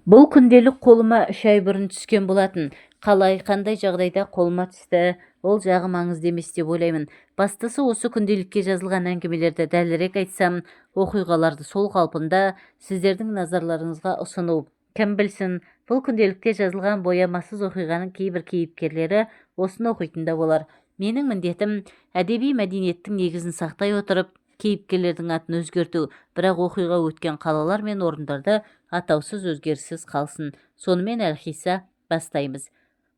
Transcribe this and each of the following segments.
Бұл күнделік қолыма 3 ай бұрын түскен болатын. Қалай, қандай жағдайда қолыма түсті, ол жағы маңызды емес деп ойлаймын. Бастысы, осы күнделікке жазылған әңгімелерді, дәлірек айтсам, оқиғаларды сол қалпында сіздердің назарларыңызға ұсыну. Кім білсін, бұл күнделікте жазылған боямасыз оқиғаның кейбір кейіпкерлері осыны оқитын да болар. Менің міндетім – әдеби мәдениеттің негізін сақтай отырып, кейіпкерлердің атын өзгерту, бірақ оқиға өткен қалалар мен орындарды атаусыз, өзгеріссіз қалсын. Сонымен, әлқисса, бастаймыз.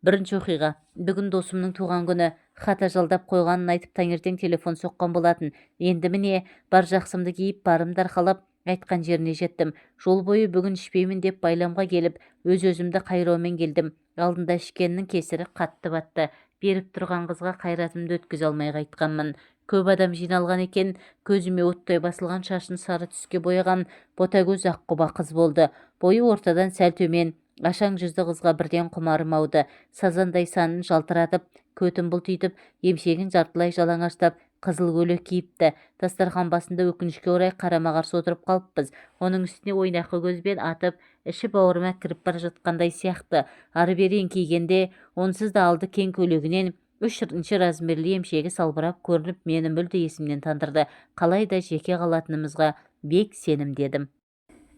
Бірінші оқиға. Бүгін досымның туған күні. Хата жалдап қойғанын айтып, таңертең телефон соққан болатын. Енді, міне, бар жақсымды киіп, барымды арқалап, айтқан жеріне жеттім. Жол бойы бүгін ішпеймін деп байламға келіп, өз-өзімді қайраумен келдім. Алдында ішкеннің кесірі қатты батты. Беріп тұрған қызға қайратымды өткізе алмай қайтқанмын. Көп адам жиналған екен. Көзіме оттай басылған, шашын сары түске бояған ботагөз, аққұба қыз болды. Бойы ортадан сәл төмен, ашаң жүзді қызға бірден құмарым ауды. Сазандай санын жалтыратып, көтін бұлтитып, емшегін жартылай жалаңаштап, қызыл көйлек киіпті. Дастархан басында, өкінішке орай, қарама-қарсы отырып қалыппыз. Оның үстіне ойнақы көзбен атып, іші бауырыма кіріп бара жатқандай сияқты. Ары-бері еңкейгенде, онсыз да алды кең көйлегінен 3-ші размерлі емшегі салбырап көрініп, мені мүлде есімнен тандырды. Қалай да жеке қалатынымызға бек сенімді едім.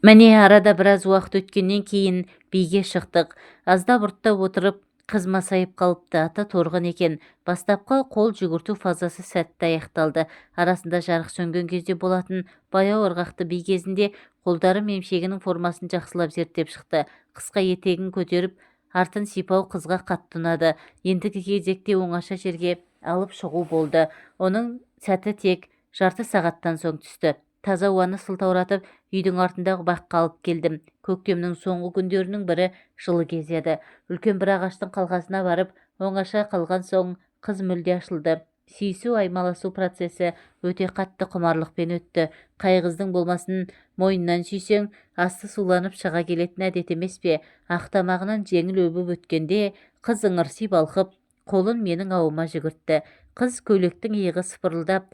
Міне, арада біраз уақыт өткеннен кейін биге шықтық. Аздап ұрттап отырып, қыз масайып қалыпты. Аты Торғын екен. Бастапқы қол жүгірту фазасы сәтті аяқталды. Арасында жарық сөнген кезде болатын баяу ырғақты би кезінде қолдарым емшегінің формасын жақсылап зерттеп шықты. Қысқа етегін көтеріп, артын сипау қызға қатты ұнады. Ендігі кезекте оңаша жерге алып шығу болды. Оның сәті тек жарты сағаттан соң түсті. Таза ауаны сылтауратып, үйдің артындағы баққа алып келдім. Көктемнің соңғы күндерінің бірі, жылы кез еді. Үлкен бір ағаштың қалқасына барып оңаша қалған соң, қыз мүлде ашылды. Сүйісу, аймаласу процесі өте қатты құмарлықпен өтті. Қай қыздың болмасын мойнынан сүйсең, асты суланып шыға келетін әдет емес пе? Ақ тамағынан жеңіл өбіп өткенде, қыз ыңырси балқып, қолын менің ауыма жүгіртті. Қыз көйлектің иығы сыпырылдап,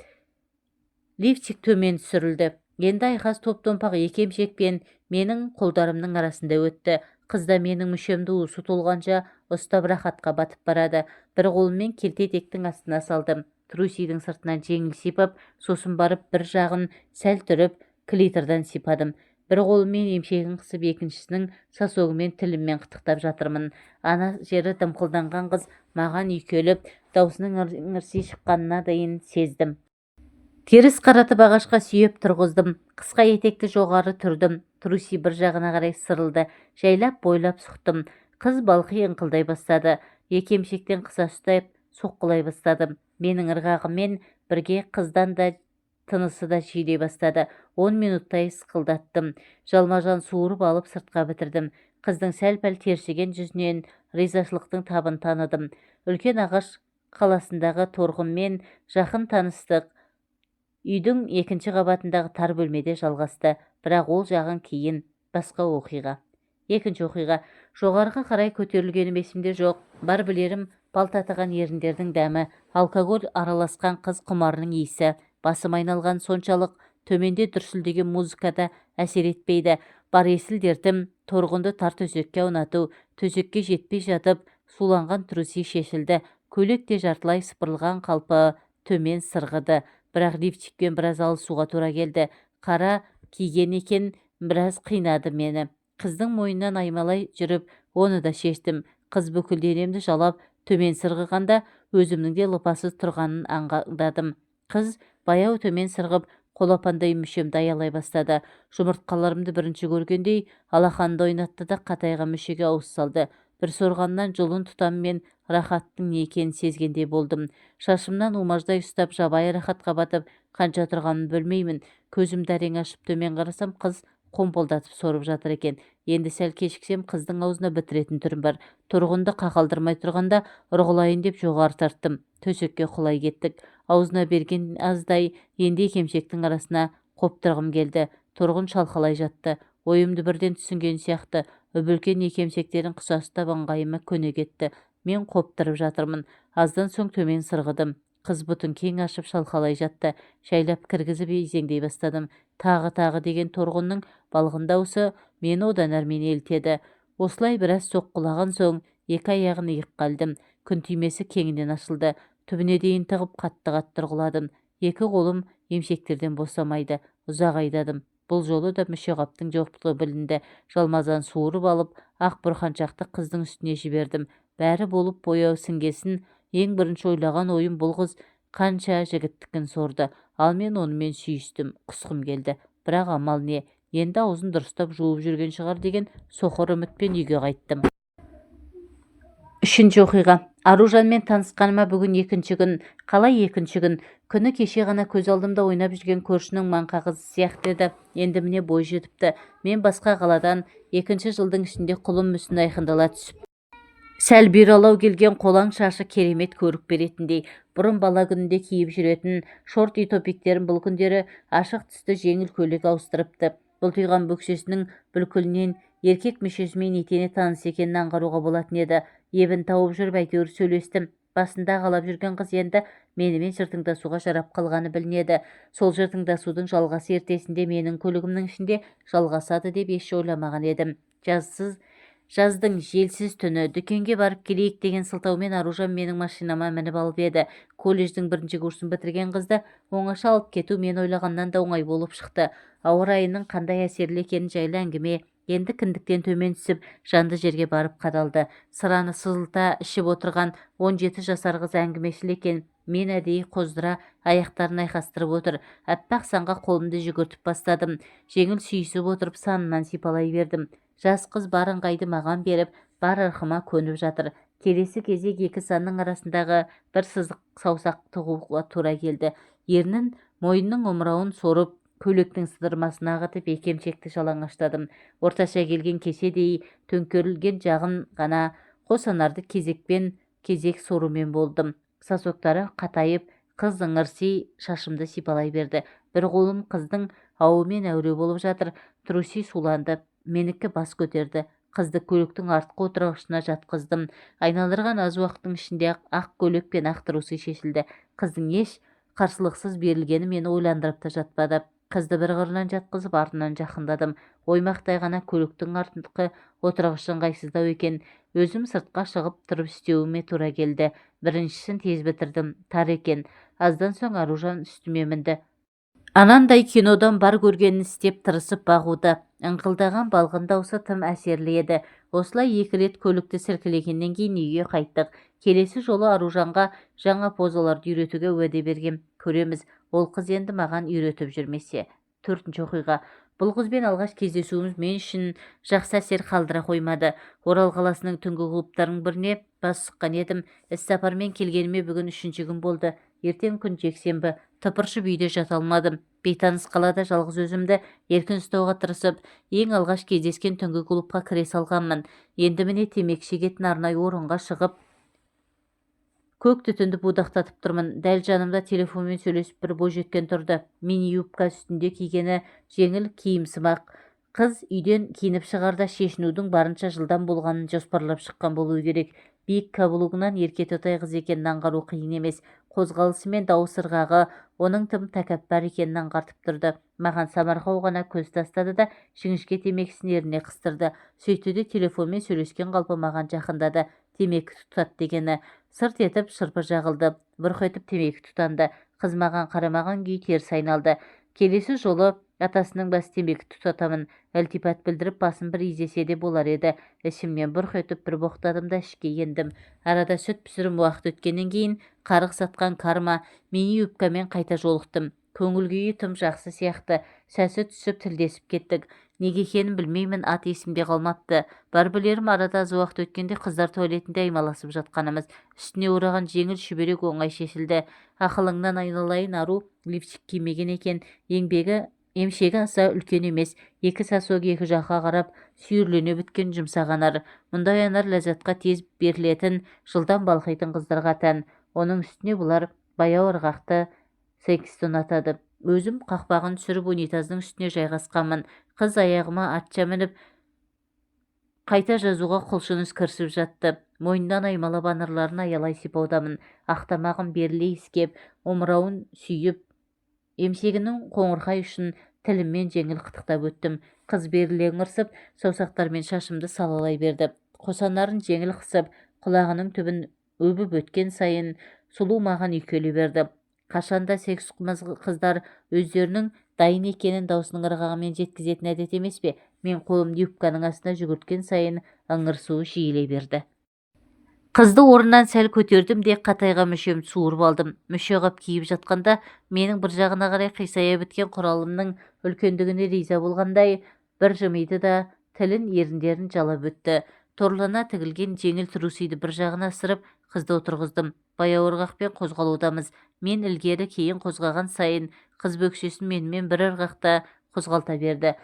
лифчик төмен түсірілді. Енді айқас топ-томпақ екі емшекпен менің қолдарымның арасында өтті. Қыз да менің мүшемді уысы толғанша ұстап, рахатқа батып барады. Бір қолыммен келте етектің астына салдым. Трусидің сыртынан жеңіл сипап, сосын барып бір жағын сәл түріп, клитордан сипадым. Бір қолыммен емшегін қысып, екіншісінің сосогымен тіліммен қытықтап жатырмын. Ана жері дымқылданған қыз маған үйкеліп, даусының ыңырси шыққанына дейін сездім. Теріс қаратып, ағашқа сүйеп тұрғыздым. Қысқа етекті жоғары түрдім. Труси бір жағына қарай сырылды. Жайлап бойлап сұқтым. Қыз балқи ыңқылдай бастады. Екі емшектен қыса ұстап, соққылай бастадым. Менің ырғағыммен бірге қыздан да тынысы да жиілей бастады. 10 минуттай сықылдаттым. Жалма-жан суырып алып, сыртқа бітірдім. Қыздың сәл-пәл тершіген жүзінен ризашылықтың табын таныдым. Үлкен ағаш қаласындағы Торғынмен жақын таныстық үйдің екінші қабатындағы тар бөлмеде жалғасты. Бірақ ол жағын кейін, басқа оқиға. Екінші оқиға. Жоғарыға қарай көтерілгенім есімде жоқ. Бар білерім – бал татыған еріндердің дәмі, алкоголь араласқан қыз құмарының иісі. Басым айналған соншалық, төменде дүрсілдеген музыка да әсер етпейді. Бар есіл дертім – Торғынды тар төсекке аунату. Төсекке жетпей жатып, суланған труси шешілді. Көйлек те жартылай сыпырылған қалпы төмен сырғыды. Бірақ лифчикпен біраз алысуға тура келді. Қара киген екен, біраз қинады мені. Қыздың мойнынан аймалай жүріп, оны да шештім. Қыз бүкіл денемді жалап төмен сырғығанда, өзімнің де лыпасыз тұрғанын аңғардым. Қыз баяу төмен сырғып, қолапандай мүшемді аялай бастады. Жұмыртқаларымды бірінші көргендей, алақанында ойнатты да, қатайған мүшеге ауыз салды. Бір сорғаннан жұлын тұтаммен рахаттың не екенін сезгендей болдым. Шашымнан умаждай ұстап, жабайы рахатқа батып, қанша тұрғанын білмеймін. Көзімді әрең ашып, төмен қарасам, қыз қомпылдатып сорып жатыр екен. Енді сәл кешіксем, қыздың аузына бітіретін түрім бар. Торғынды қақалдырмай тұрғанда ұрғылайын деп жоғары тарттым. Төсекке құлай кеттік. Аузына берген аздай, енді екі емшектің арасына қоптырғым келді. Торғын шалқалай жатты. Ойымды бірден түсінген сияқты, үп-үлкен екі емшектерін қыса ұстап, ыңғайыма көне кетті. Мен қоптырып жатырмын. Аздан соң төмен сырғыдым. Қыз бұтын кең ашып шалқалай жатты. Жайлап кіргізіп изеңдей бастадым. Тағы, тағы деген торғынның балғын даусы мені одан әрмен елітеді. Осылай біраз соққылаған соң екі аяғын иыққа ілдім. Күн түймесі кеңінен ашылды. Түбіне дейін тығып қатты-қатты ұрғыладым. Екі қолым емшектерден босамайды. Ұзақ айдадым. Бұл жолы да мүшеқаптың жоқтығы білінді. Жалмазан суырып алып, ақ бұрқаншақты қыздың үстіне жібердім. Бәрі болып бояу сіңгесін ең бірінші ойлаған ойым бұл қыз қанша жігіттікін сорды. Ал мен онымен сүйістім, құсқым келді. Бірақ амал не, енді аузын дұрыстап жуып жүрген шығар деген соқыр үмітпен үйге қайттым. Үшінші оқиға. Аружанмен танысқаныма бүгін екінші күн. Қалай екінші күн? Күні кеше ғана көз алдымда ойнап жүрген көршінің маңқа қызы сияқты еді. Енді міне бой жетіпті. Мен басқа қаладан екінші жылдың ішінде құлын мүсіні айқындала түсіп. Сәл бұйралау келген қолаң шашы керемет көрік беретіндей. Бұрын бала күнінде киіп жүретін шорты топиктерін бұл күндері ашық түсті жеңіл көйлек ауыстырыпты. Бұлтиған бөксесінің бүлкілінен еркек мүшесімен етене таныс екенін аңғаруға болатын еді. Ебін тауып жүріп әйтеуір сөйлестім. Басында қалап жүрген қыз енді менімен жыртыңдасуға жарап қалғаны білінеді. Сол жыртыңдасудың жалғасы ертесінде менің көлігімнің ішінде жалғасады деп еш ойламаған едім. Жаздың желсіз түні дүкенге барып келейік деген сылтаумен Аружан менің машинама мініп алып еді. Колледждің бірінші курсын бітірген қызды оңаша алып кету мен ойлағаннан да оңай болып шықты. Ауа райының қандай әсерлі екені жайлы әңгіме енді кіндіктен төмен түсіп, жанды жерге барып қадалды. Сыраны сызылта ішіп отырған 17 жасар қыз әңгімешіл екен. Мен әдейі қоздыра аяқтарын айқастырып отыр. Аппақ санға қолымды жүгіртіп бастадым. Жеңіл сүйісіп отырып санынан сипалай бердім. Жас қыз бар ыңғайды маған беріп, бар ырқыма көніп жатыр. Келесі кезек екі санның арасындағы бір сызық саусақ тығуға тура келді. Ернін мойнының омырауын сорып, көйлектің сыдырмасын ағытып, екі емшекті жалаңаштадым. Орташа келген кеседей төңкерілген жағын ғана қос анарды кезекпен кезек сорумен болдым. Сосоктары қатайып, қыз ыңырси шашымды сипалай берді. Бір қолым қыздың ауымен әуре болып жатыр. Труси суланды. Менікі бас көтерді. Қызды көліктің артқы отырғышына жатқыздым. Айналдырған аз уақыттың ішінде ақ көйлек пен ақ трусы шешілді. Қыздың еш қарсылықсыз берілгені мені ойландырып та жатпады. Қызды бір қырынан жатқызып, артынан жақындадым. Оймақтай ғана көліктің артқы отырғышы ыңғайсыздау екен. Өзім сыртқа шығып тұрып істеуіме тура келді. Біріншісін тез бітірдім. Тар екен. Аздан соң Аружан үстіме мінді. Анандай кинодан бар көргенін істеп тырысып бағуда. Ыңқылдаған балғын даусы тым әсерлі еді. Осылай екі рет көлікті сіркілегеннен кейін үйге қайттық. Келесі жолы Аружанға жаңа позаларды үйретуге уәде бергем. Көреміз, ол қыз енді маған үйретіп жүрмесе. Төртінші оқиға. Бұл қызбен алғаш кездесуіміз мен үшін жақсы әсер қалдыра қоймады. Орал қаласының түнгі клубтарының біріне бас сұққан едім. Іссапармен келгеніме бүгін үшінші күн болды. Ертең күн жексенбі. Тыпыршып үйде жата алмадым. Бейтаныс қалада жалғыз өзімді еркін ұстауға тырысып, ең алғаш кездескен түнгі клубқа кіре салғанмын. Енді міне темекі шегетін арнайы орынға шығып, көк түтінді будақтатып тұрмын. Дәл жанымда телефонмен сөйлесіп бір бойжеткен тұрды. Мини юбка, үстінде кигені жеңіл киімсымақ. Қыз үйден киініп шығарда шешінудің барынша жылдам болғанын жоспарлап шыққан болуы керек. Биік каблугынан ерке тотай қыз екенін аңғару қиын емес. Қозғалысы мен дауыс ырғағы оның тым тәкаппар екенін аңғартып тұрды. Маған самарқау ғана көз тастады да, жіңішке темекісін ерніне қыстырды. Сөйтті де телефонмен сөйлескен қалпы маған жақындады. Темекі тұтат дегені. Сырт етіп шырпы жағылды. Бұрқ етіп темекі тұтанды. Қыз маған қарамаған күйі теріс айналды. Келесі жолы атасының басы темекі тұтатамын. Ілтипат білдіріп басын бір изесе де болар еді. Ішімнен бұрқ етіп бір боқтадым да ішке ендім. Арада сүт пісірім уақыт өткеннен кейін қарғыс атқан карма мини юбкамен қайта жолықтым. Көңіл күйі тым жақсы сияқты. Сәті түсіп тілдесіп кеттік. Неге екенін білмеймін, ат есімде қалмапты. Бар білерім, арада аз уақыт өткенде қыздар туалетінде аймаласып жатқанымыз. Үстіне ораған жеңіл шүберек оңай шешілді. Ақылыңнан айналайын, ару лифчик кимеген екен. Еңбегі емшегі аса үлкен емес. Екі сосок екі жаққа қарап сүйірлене біткен жұмсақ анар. Мұндай анар ләззатқа тез берілетін, жылдам балқитын қыздарға тән. Оның үстіне бұлар баяу ырғақты сексті ұнатады. Өзім қақпағын түсіріп унитаздың үстіне жайғасқанмын. Қыз аяғыма атша мініп, қайта жазуға құлшыныс кірісіп жатты. Мойнынан аймалап, анарларын аялай сипаудамын. Ақ тамағын беріле иіскеп, омырауын сүйіп, емшегінің қоңырқай ұшын тіліммен жеңіл қытықтап өттім. Қыз беріле ыңырсып, саусақтарымен шашымды салалай берді. Қос анарын жеңіл қысып, құлағының түбін өбіп өткен сайын сұлу маған үйкеле берді. Қашанда секс қыздар өздерінің дайын екенін даусының ырғағымен жеткізетін әдет емес пе? Мен қолымды юбканың астына жүгірткен сайын ыңырсуы жиілей берді. Қызды орнынан сәл көтердім де, қатайған мүшемді суырып алдым. Мүше қап киіп жатқанда менің бір жағына қарай қисая біткен құралымның үлкендігіне риза болғандай бір жымиды да, тілін еріндерін жалап өтті. Торлана тігілген жеңіл трусиді бір жағына ысырып, қызды отырғыздым. Баяу ырғақпен қозғалудамыз. Мен ілгері кейін қозғаған сайын қыз бөксесін менімен бір ырғақта қозғалта берді.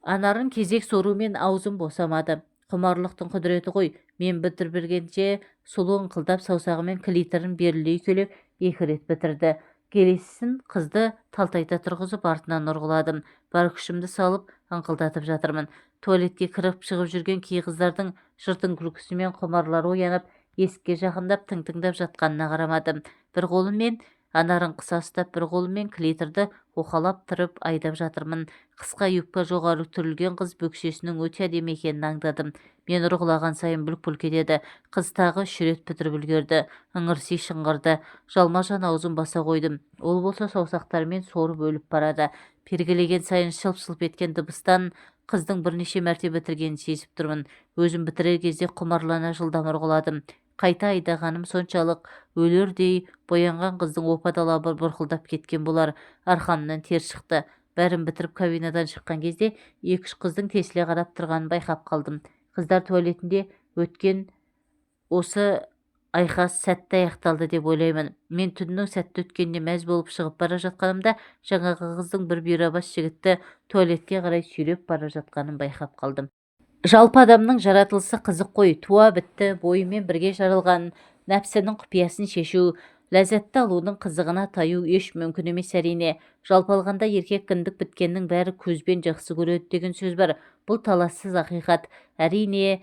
Анарын кезек сорумен аузым босамады. Құмарлықтың құдіреті ғой. Мен бітіргенше сұлу ыңқылдап, саусағымен клиторын беріле үйкелеп, екі рет бітірді. Келесісін қызды талтайта тұрғызып, артынан ұрғыладым. Бар күшімді салып ыңқылдатып жатырмын. Туалетке кіріп шығып жүрген кей қыздардың жыртың күлкісі мен құмарлары оянып, есікке жақындап тың-тыңдап жатқанына қарамадым. Бір қолыммен анарын қыса ұстап, бір қолыммен клиторды уқалап тұрып айдап жатырмын. Қысқа юбка жоғары түрілген қыз бөксесінің өте әдемі екенін аңдадым. Мен ұрғылаған сайын бүлк-бүлк етеді. Қыз тағы үш рет бітіріп үлгерді. Ыңырси шыңғырды. Жалма-жан аузын баса қойдым. Ол болса саусақтарымен сорып өліп барады. Пергілеген сайын шылп-шылп еткен дыбыстан қыздың бірнеше мәрте бітіргенін сезіп тұрмын. Өзім бітірер кезде құмарлана жылдам ұрғыладым. Қайта айдағаным соншалық, өлердей боянған қыздың опа далабы бұрқылдап кеткен болар. Арқамнан тер шықты. Бәрін бітіріп кабинадан шыққан кезде екі-үш қыздың тесіле қарап тұрғанын байқап қалдым. Қыздар туалетінде өткен осы айқас сәтті аяқталды деп ойлаймын. Мен түннің сәтті өткеніне мәз болып шығып бара жатқанымда жаңағы қыздың бір бұйрабас жігітті туалетке қарай сүйреп бара жатқанын байқап қалдым. Жалпы адамның жаратылысы қызық қой. Туа бітті бойымен бірге жаралған нәпсінің құпиясын шешу, ләззатты алудың қызығына таю еш мүмкін емес әрине. Жалпы алғанда, еркек кіндік біткеннің бәрі көзбен жақсы көреді деген сөз бар. Бұл талассыз ақиқат. Әрине,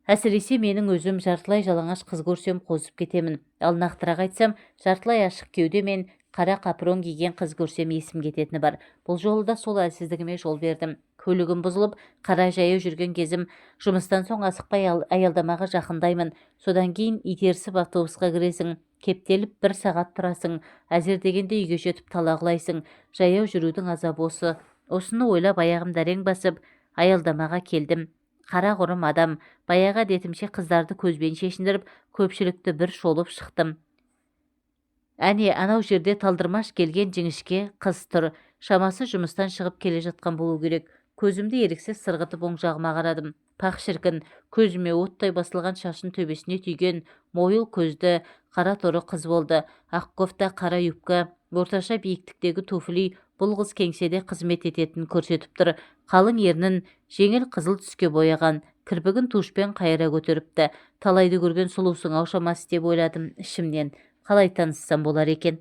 әсіресе менің өзім жартылай жалаңаш қыз көрсем қозып кетемін. Ал нақтырақ айтсам, жартылай ашық кеуде мен қара капрон киген қыз көрсем есім кететіні бар. Бұл жолы да сол әлсіздігіме жол бердім. Көлігім бұзылып, қара жаяу жүрген кезім. Жұмыстан соң асықпай аялдамаға жақындаймын. Содан кейін итерісіп автобусқа кіресің. Кептеліп бір сағат тұрасың. Әзер дегенде үйге жетіп тала құлайсың. Жаяу жүрудің азабы осы. Осыны ойлап аяғымды әрең басып, аялдамаға келдім. Қара құрым адам, баяғы әдетімше қыздарды көзбен шешіндіріп, көпшілікті бір шолып шықтым. Әне, анау жерде талдырмаш келген жіңішке қыз тұр. Шамасы жұмыстан шығып келе жатқан болу керек. Көзімді еріксіз сырғытып оң жағыма қарадым. Пақ шіркін, көзіме оттай басылған шашын төбесіне түйген мойыл көзді қара торы қыз болды. Ақ кофта, қара юбка, орташа биіктіктегі туфли бұл қыз кеңседе қызмет ететінін көрсетіп тұр. Қалың ернін жеңіл қызыл түске бояған, кірпігін тушпен қайыра көтеріпті. Талайды көрген сұлусың ау шамасы деп ойладым ішімнен. Қалай таныссам болар екен?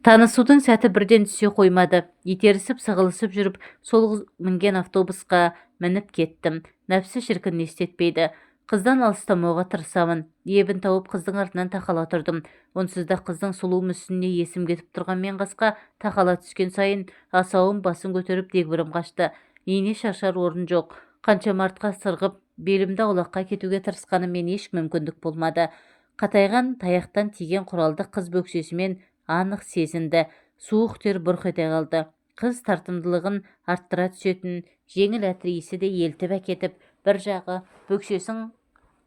Танысудың сәті бірден түсе қоймады. Итерісіп, сығылысып жүріп, сол қыз мінген автобусқа мініп кеттім. Нәпсі шіркін не істетпейді. Қыздан алыстамауға тырысамын. Ебін тауып қыздың артынан тақала тұрдым. Онсыз да қыздың сұлу мүсініне есім кетіп тұрған мен қасқа тақала түскен сайын асауым басын көтеріп дегбірім қашты. Ине шашар орын жоқ. Қаншама артқа сырғып, белімді аулаққа кетуге тырысқаныммен еш мүмкіндік болмады. Қатайған таяқтан тиген құралды қыз бөксесімен анық сезінді. Суық тер бұрқ ете қалды. Қыз тартымдылығын арттыра түсетін жеңіл әтір иісі де елтіп әкетіп, бір жағы бөксесін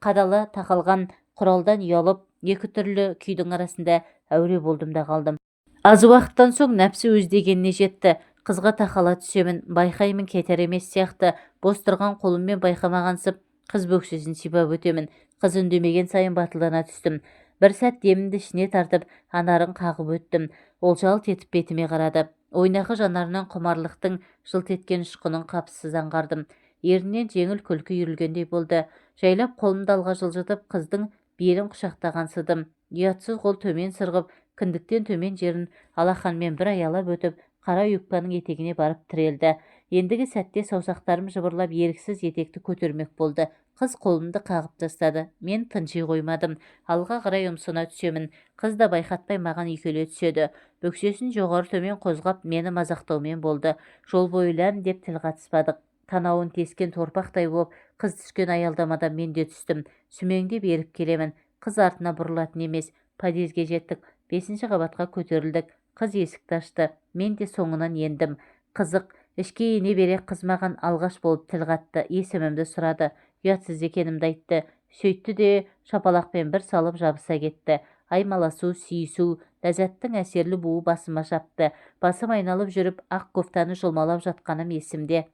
қадала тақалған құралдан ұялып, екі түрлі күйдің арасында әуре болдым да қалдым. Аз уақыттан соң нәпсі өз дегеніне жетті. Қызға тақала түсемін, байқаймын, кетер емес сияқты. Бос тұрған қолыммен байқамағансып, қыз бөксесін сипап өтемін. Қыз үндемеген сайын батылдана түстім. Бір сәт демімді ішіне тартып, анарын қағып өттім. Ол жалт етіп бетіме қарады. Ойнақы жанарынан құмарлықтың жылт еткен ұшқынын қапысыз аңғардым. Ернінен жеңіл күлкі үйірілгендей болды. Жайлап қолымды алға жылжытып, қыздың белін құшақтағансыдым. Ұятсыз қол төмен сырғып, кіндіктен төмен жерін алақанмен бір аялап өтіп, қара юбканың етегіне барып тірелді. Ендігі сәтте саусақтарым жыбырлап еріксіз етекті көтермек болды. Қыз қолымды қағып тастады. Мен тынши қоймадым. Алға қарай ұмсына түсемін. Қыз да байқатпай маған үйкеле түседі. Бөксесін жоғары-төмен қозғап, мені мазақтаумен болды. Жол бойы ләм деп тіл қатыспадық. Танауын тескен торпақтай боп, қыз түскен аялдамада мен де түстім. Сүмеңдеп еріп келемін. Қыз артына бұрылатын емес. Подъезге жеттік. 5-ші қабатқа көтерілдік. Қыз есікті ашты. Мен де соңынан ендім. Қызық, ішке ене бере қыз маған алғаш болып тіл қатты. Есімімді сұрады. Ұятсыз екенімді айтты. Сөйтті де шапалақпен бір салып жабыса кетті. Аймаласу, сүйісу, ләззаттың әсерлі буы басыма шапты. Басым айналып жүріп, ақ кофтаны жұлмалап жатқаным есімде.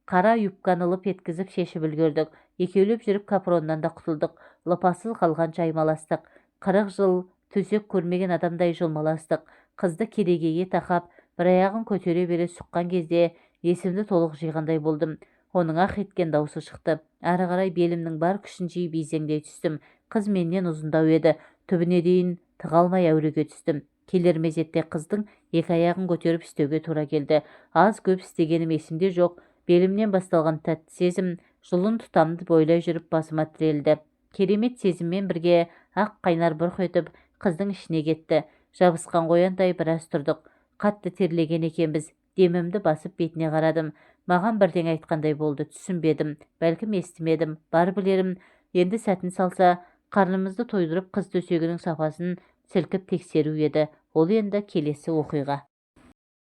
Қара юбканы лып еткізіп шешіп үлгердік. Екеулеп жүріп капроннан да құтылдық. Лыпасыз қалғанша аймаластық. 40 жыл төсек көрмеген адамдай жұлмаластық. Қызды керегеге тақап, бір аяғын көтере бере сұққан кезде есімді толық жиғандай болдым. Оның ах еткен даусы шықты. Әрі қарай белімнің бар күшін жиып изеңдей түстім. Қыз менен ұзындау еді. Түбіне дейін тыға алмай әуреге түстім. Келер мезетте қыздың екі аяғын көтеріп істеуге тура келді. Аз көп істегенім есімде жоқ. Белімнен басталған тәтті сезім жұлын тұтамды бойлай жүріп басыма тірелді. Керемет сезіммен бірге ақ қайнар бұрқ етіп қыздың ішіне кетті. Жабысқан қояндай біраз тұрдық. Қатты терлеген екенбіз. Демімді басып бетіне қарадым. Маған бірдеңе айтқандай болды. Түсінбедім. Бәлкім естімедім. Бар білерім, енді сәтін салса, қарнымызды тойдырып қыз төсегінің сапасын сілкіп тексеру еді. Ол енді келесі оқиға.